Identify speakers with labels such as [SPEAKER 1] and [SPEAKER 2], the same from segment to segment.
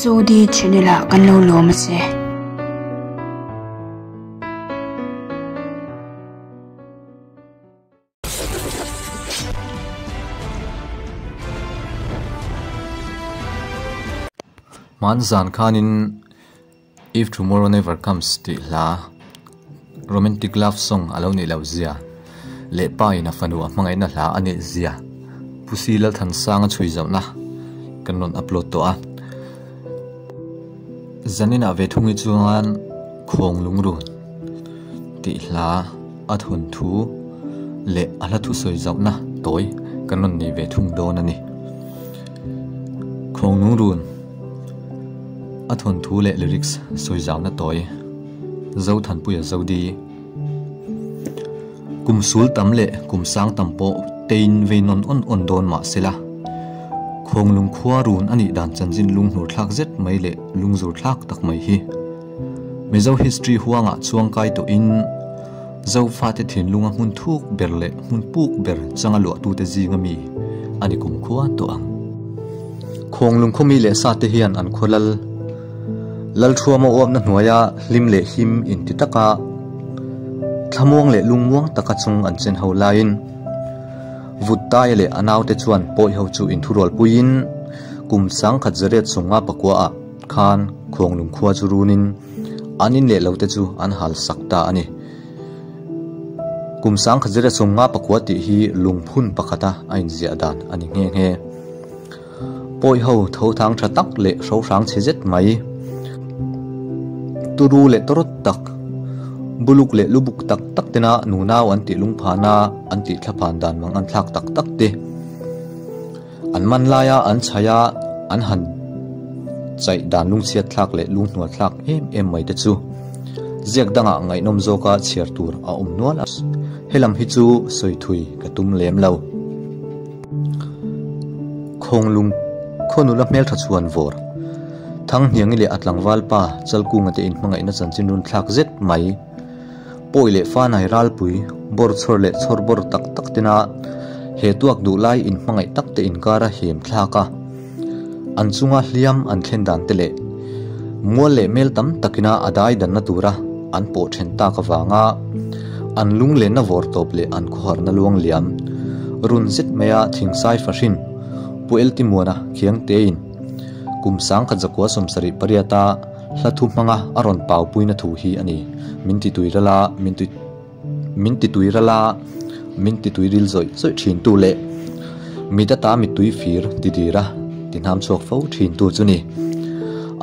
[SPEAKER 1] Zodi channel ah kan lo lawm a che.
[SPEAKER 2] Hman zan khanin If Tomorrow Never Comes tih hla romantic love song a lo nih loh zia leh pa in a fanu a hmangaihna hla a nih zia Pu Si Lalthansanga chhui zauhna kan rawn upload tawh a. Zaninah ve thungi chuan Khawng Lungrun tih hla a thawn thu leh a hla thusawi zauhna tawi kan rawn nei ve thung dawn a ni. Khawng Lungrun a thawn thu leh lyrics sawi zauhna tawi Zothanpuia Zodi Kum sul tam leh kum sang tam pawh tein vei nawn awn awn dawn mah se la, Khawnglung khua run a nih dan chanchin lunghnur thlak zet mai leh lungzur thlak tak mai hi Mizo history huangah chuangkai tawhin Zofate thinlunga hmun thuk ber leh hmun puk ber changa luahtute zinga mi a ni kumkhua tawh ang. Khawnglung khawmi leh sate hian an khaw lal Lalthuama uapna hnuaia hlim leh him inti taka thlamuang leh lungmuang taka chung an chen ho laiin Vuttaia leh a naute chuan pawi ho chu inthurualpuiin kum sangkhat zariat chunga pakuaah khan Khuanglung khua chu runin an in leh lote chu an hal sak ta a ni. Kum sangkhat zariat chunga pakua tih hi lungphun pakhata a inziah dan a ni nghe nghe. Pawi ho tho thang tha tak leh hro hrang chhe zet mai. Turu leh tawrawt tak, buluk leh lubuk tak tak tena nunau an tih lungphana an tih thlaphan dan mang an thlak tak tak te. An man laia an chhai a, an han chaih dan lungchhiat thlak leh lunghnual thlak em em mai te chu ziak dangah ngaihnawm zawka chhiar tur a awm nual a, helam hi chu sawi thui ka tum lem lo. Khawnglung khaw nula hmeltha chhuan vawr Thanghniangi leh a tlangval pa Chalkunga te inhmangaihna chanchin run thlak zet mai. Pawi leh fanai ralpui bawr chhawr leh chhawr bawr tak tak tena he tuak duh lai inhmangaih tak te inkara hem thlak a, an chunga hliam an thlen dan te leh mual leh mel tam takina a dai danna tura an pawh then tak avanga an lunglenna vawr tawp leh an khawharna luang liam run zet maia thingsai fahrin Pu Eltimuana Khiangtein kum 1978 a Hla thu hmanga a rawn paupuina thu hi a ni. Min ti tui ral a, min ti min ti tui ral a, min ti tui ril zawih zawih thin tu leh mi data mittui fir ti dir a, ti hnam chhuak fo thin tu chu ni.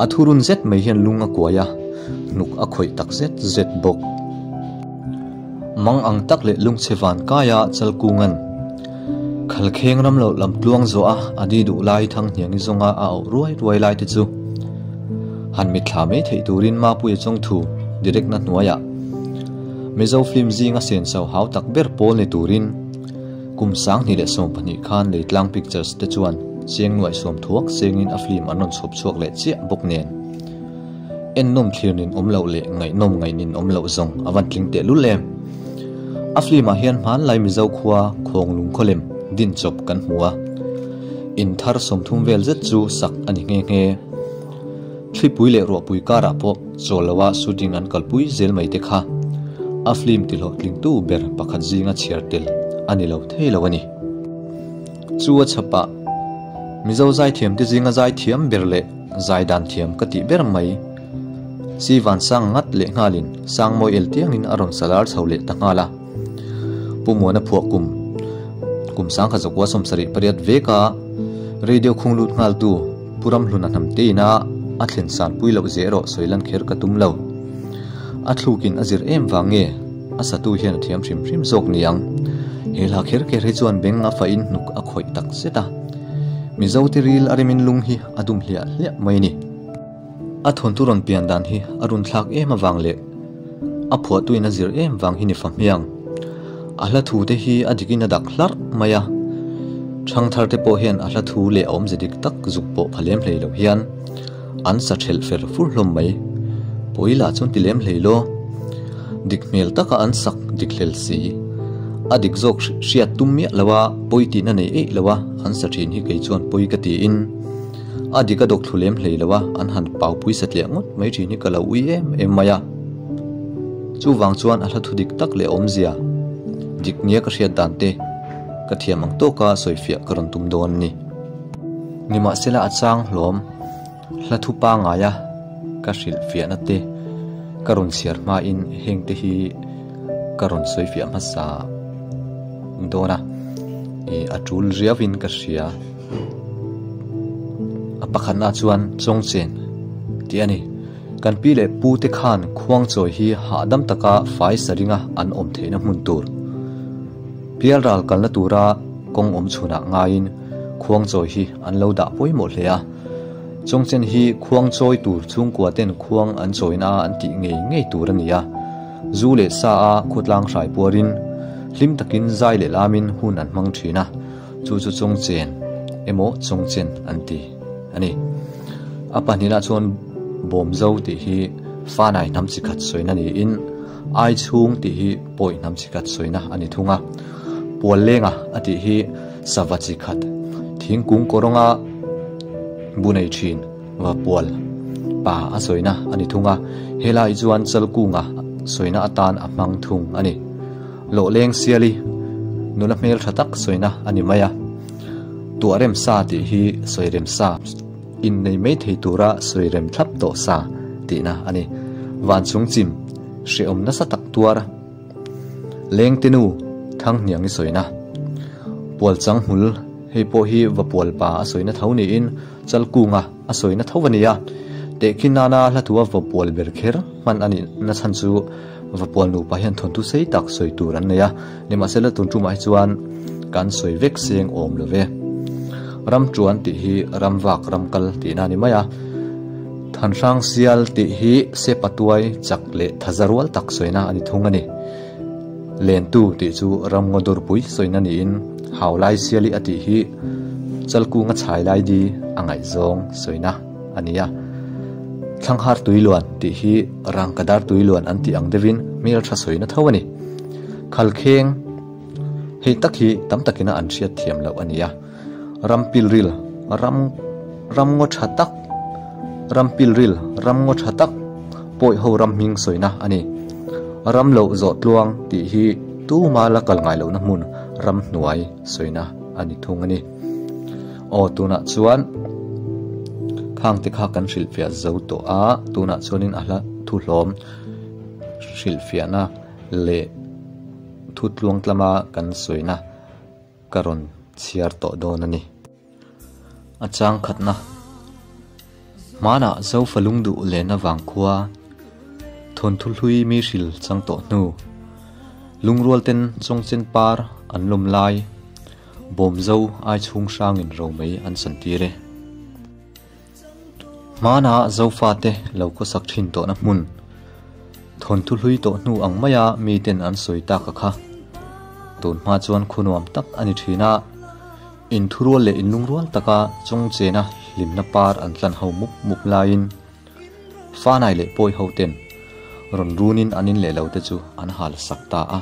[SPEAKER 2] A thu run zet mai hian lung a kuai a, hnuk a khawih tak zet zet bawk. Mang ang tak leh lungchhe van kaia Chalkunga'n Khalkheng ram loh lam tluang zawh a, a di duh lai Thanghniangi zawnga a auh ruai ruai lai te chu han mitthla mai theih turin Mapuia chawngthu direct na hnuaiah Mizo film zinga senso hau tak ber pawl ni turin kum 2012 khan Leitlang Pictures te chuan cheng nuaih sawm thuak chengin a film an rawn chhawp chhuak leh chiah bawk nen ennawm thlir nin awm loh leh ngaihnawm ngaih nin awm loh zawng a van tling tehlul em. A film ah hian hmanlai Mizo khua Khawnglung khawlem din chawp kan hmu a, in thar 30 vel zet chu sak a ni nghe nghe. Thlipui leh ruahpui karah pawh chawl loa shooting an kalpui zel mai te kha a film ti hlawhtlingtu ber pakhat zinga chhiar tel a ni lo thei lo a ni. Chu a chhapah Mizo zaithiamte zinga zaithiam ber leh zai dan thiam ka tih ber mai. Si van sang ngat leh nghalin Sangmawi el tiangin a rawn salar chho leh ta nghal a. Pu Muana phuah kum kum 1978 veka radio khung lut nghaltu Pu Ramhluna hnamte ina a thlen san pui loh zeh erawh sawi lan kher ka tum lo. A thlukin a zir em vang nge a satu hian a thiam hrim hrim zawk ni ang. He hla kher kher hi chuan beng a fahin hnuk a khawih tak zet a. Mizo te ril a rimin lung hi a dum hliah hliah mai a ni. A thawnthu rawn pian dan hi a run thlak em avang leh a phuahtuin a zir em vang hi ni fa hmiang. A hla thu te hi a dikin a dak hlarh mai a. Thangthar te pawh hian a hla thu leh a awmze dik tak zuk pawh pha lem hlei lo hian an sa thelh fer fur hlawm mai. Pawi lah chuan ti lem hlei law. Dik hmel taka an sak dik hlel si. A dik zawk hriat tum miah lo a, pawi tihna nei eih lo a an sa thin hi kei chuan pawi ka tiin. A dik a dawk thlu lem hlei lo a, an han paupui satliah ngawt mai thin hi ka lo ui em em mai a. Chuvang chuan a hla thu dik tak leh awmzia dik nia ka hriat dan te ka thiam ang tawka sawifiah ka rawn tum dawn a ni. Nimahsela a chang hlawm hla thu pangaia ka hrilhfiahna te ka rawn chhiar hmain heng te hi ka rawn sawifiah hmasa dawn a, ih a tul riauin ka hria. A pakhatna chuan Chawngchen tih a ni. Kan pi leh pu te khan khuangchawi hi hahdam taka fai sa ringa an awm theihna hmun tur. Pialral kalna tura kawng awm chhunah ngaiin khuangchawi hi an lo dah pawimawh hle a. Chawngchen hi khuangchawi tur chhungkua ten khuang an chawina an tih ngei ngei tur a ni a. Zu leh sa a khawtlang hrai puarin hlim takin zai leh lamin hun an hmang thin a. Chu chu Chawngchen emaw Chawngchen an ti a ni. A pahnihna chuan Bawmzo tih hi Fanai hnam chi khat sawina niin Aichhung tih hi Pawi hnam chi khat sawina a ni thung a. Puallenga a tih hi Sava chi khat thingkung kawrawnga bu nei thin va pual pa a sawina a ni thung a. Helai chuan Chalkunga sawina atan a hmang thung a ni. Lawhleng Siali nula hmel tha tak sawina a ni mai a, tuah rem sa tih hi sawi rem sa, innei mai thei tura sawi rem thlap tawh sa tihna a ni. Van chung chim hrehawm nasa tak tuar Lengte nu Thanghniangi sawina, Pualchang hmul hei pawh hi Vapual pa a sawina tho niin Chalkunga a sawina tho a ni a, tehkhin nana hla thua Vapual ber kher hman a nih nachhan chu Vapual nupa hian thawnthu sei tak sawi tur an nei a, nimahsela tun tumah hi chuan kan sawi vek seng awm lo ve. Ram tuan tih hi ram vak ram kal tihna a ni mai a, Thanhrang sial tih hi sepa tuai chak leh thaza rual tak sawina a ni thung a ni. Lentu tih chu ram ngaw dawrpui sawina niin Haulai siali a tih hi Chalkunga chhai lai di a ngaihzawng sawina a ni a. Thlanghar tuiluan tih hi Rangkadar tuiluan an tih ang deuhin hmel tha sawina tho a ni. Khalkheng hei tak hi tam takina an hriat thiam loh a ni a. Ram pilril ram ram ngaw tha tak ram pilril ram ngaw tha tak pawi ho ram hming sawina a ni. Ram loh zawh tluang tih hi tuma la kal ngai lohna hmun ram hnuai sawina a ni thung a ni. Aw tunah chuan khang te kha kan hrilhfiah zo tawh a, tunah chuanin a hla thu hlawm hrilhfiahna leh thu tluang tlama kan sawina ka rawn chhiar tawh dawn a ni. A chang khatna Hmanah Zofa lungduh lehna vangkhua thawnthu hlui mi hril chang tawh hnu lungrual ten chawngchen par an lawm lai Bawmzo ai chhung hrangin romei an chantir e. Hmanah Zofate lo khawsak thin tawhna hmun, thawnthu hlui tawh hnu ang maia miten an sawi tak a kha. Tun hma chuan khunuam tak a ni thin a, inthurual leh inlungrual taka chawngchena hlimna par an tlan ho mup mup laiin Fanai leh pawi ho ten rawn runin an in leh lo te chu an hal sak ta a.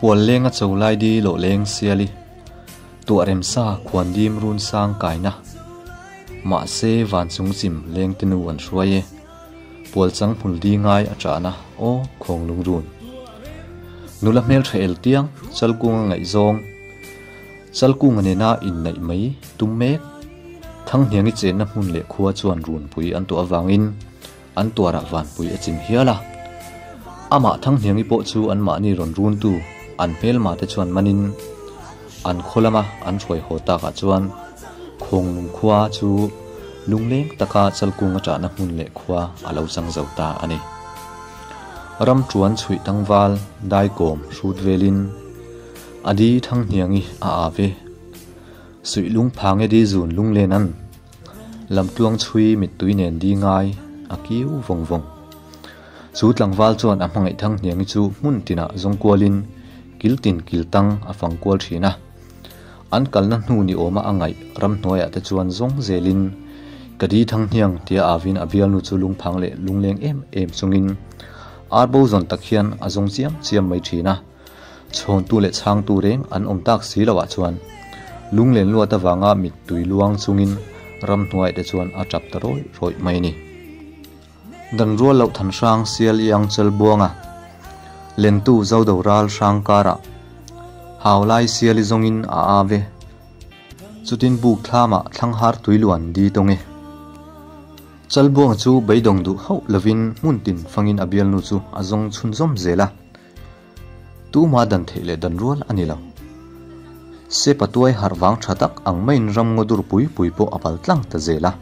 [SPEAKER 2] Pual leng a cho lai di lawh leng siali tuah rem sa khuan dim run sang kaina. Mahse van chung chim leng te nu an hruai e. Pual chang hmul di ngai a chahna aw khawng lung run. Nula hmel tha el tiang chalkunga ngaihzawng. Chalkunga nena inneih mai tum mek. Thanghniangi chenna hmun leh khua chuan runpui an tuah avangin an tuarah vanpui a chim hial a. Amah Thanghniangi pawh chu anmahni rawn runtu an hmelma te chuan manin an khaw lama an hruai haw takah chuan Khawnglung khua chu lungleng taka Chalkunga ṭahna hmun leh khua a lo chang zo ta a ni. Ram ṭuan chhuih tlangval daikawm hrut velin A di Thanghniangi a aa ve. Suih lung phang e di zun lunglen an. Lamtluang chhui mittui nen di ngai a kiu vawng vawng. Chu tlangval chuan a hmangaih Thanghniangi chu hmun tinah zawng kualin kil tin kil tang a fang kual thin a. An kalna hnu ni awma a ngaih ramhnuaiah te chuan zawng zelin ka di Thanghniang tia avin a bialnu chu lungphang leh lungleng em em chungin arbo zawn tak hian a zawng chiam chiam mai thin a. Chhawntu leh chhangtu reng an awm tak si loah chuan lunglen luat avanga mittui luang chungin Ramhnuaiah te chuan a tap ta rawih rawih mai a ni. Dan rual loh than hrang sial iang chal buanga lentu zo do ral hrang karah hau lai siali zawngin a a ve. Chutin buk thlamah thlanghar tui luan di tawng e. Chalbuanga chu beidawng duh hauh lovin hmun tin fangin a bialnu chu a zawng chhunzawm zel a. Tuma dan theih leh dan rual a ni lo. Sepa tuai harh vang tha tak ang maiin ram ngaw dur pui pui pawh a pal tlang ta zel a.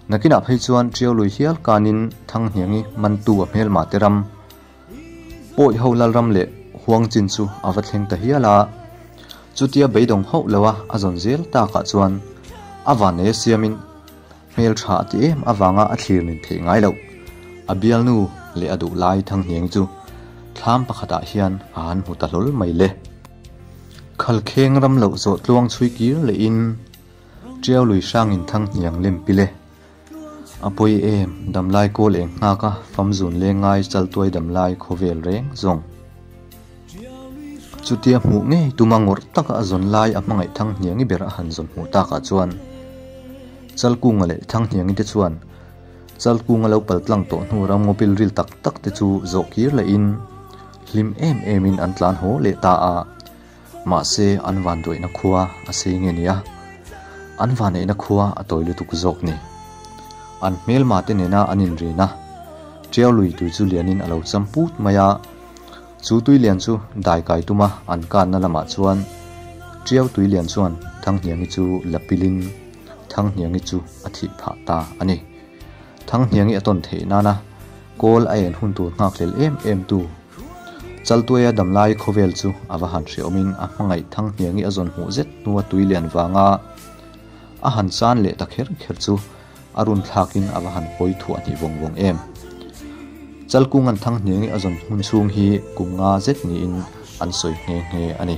[SPEAKER 2] Nakinah phei chuan Ṭiaului hial kanin Thanghniangi mantu a hmelma te ram, Pawi ho Lalram leh Huangchin chu a va thleng ta hial a. Chutia beidawng hauh lo a a zawn zel takah chuan a vanneia siamin Hmeltha a ti em avanga a thlir nin theih ngai loh. A bialnu leh a duh lai Thanghniang chu thlam pakhatah hian a han hmu ta hlawl mai le. Khalkheng ram loh zawh tluang chhui kir lehin Tiau lui hrangin Thanghniang lem pil e. A pawi em, damlai kawl eng nghak a famzun leng ngai chaltuai damlai khawvel reng zawng. Chutia hmuh ngei tuma ngawrh taka a zawn lai a hmangaih Thanghniangi ber a han zawn hmuh takah chuan Chalkunga leh Thanghniangi te chuan Chalkunga lo pal tlang tawh hnu ram ngawpil ril tak tak te chu zawh kir lehin hlim em emin an tlan haw leh ta a, mahse an vanduaihna khua a sei nge nia, an vaneihna khua a tawi lutuk zawk ni. An hmelma te nena an inrin a, Tiau lui tui chu lianin a lo cham put mai a. Chu tuilian chu daikai tuma an kanna lamah chuan Tiau tuilian chuan Thanghniangi chu la pilin Thanghniangi chu a thih phah ta a ni. Thanghniangi a tawn theih nana kawl a en hun tur nghakhlel em em tu Chaltuaia damlai khawvel chu a va han hreawmin a hmangaih Thanghniangi a zawn hmuh zet hnua tuilian vanga a han chan leh ta kher kher chu A run thlakin a va han pawi thuah hnih vawng vawng em. Chalkunga'n Thanghniangi a zawn hmun chhung hi kum nga zet niin an sawi nghe nghe a ni.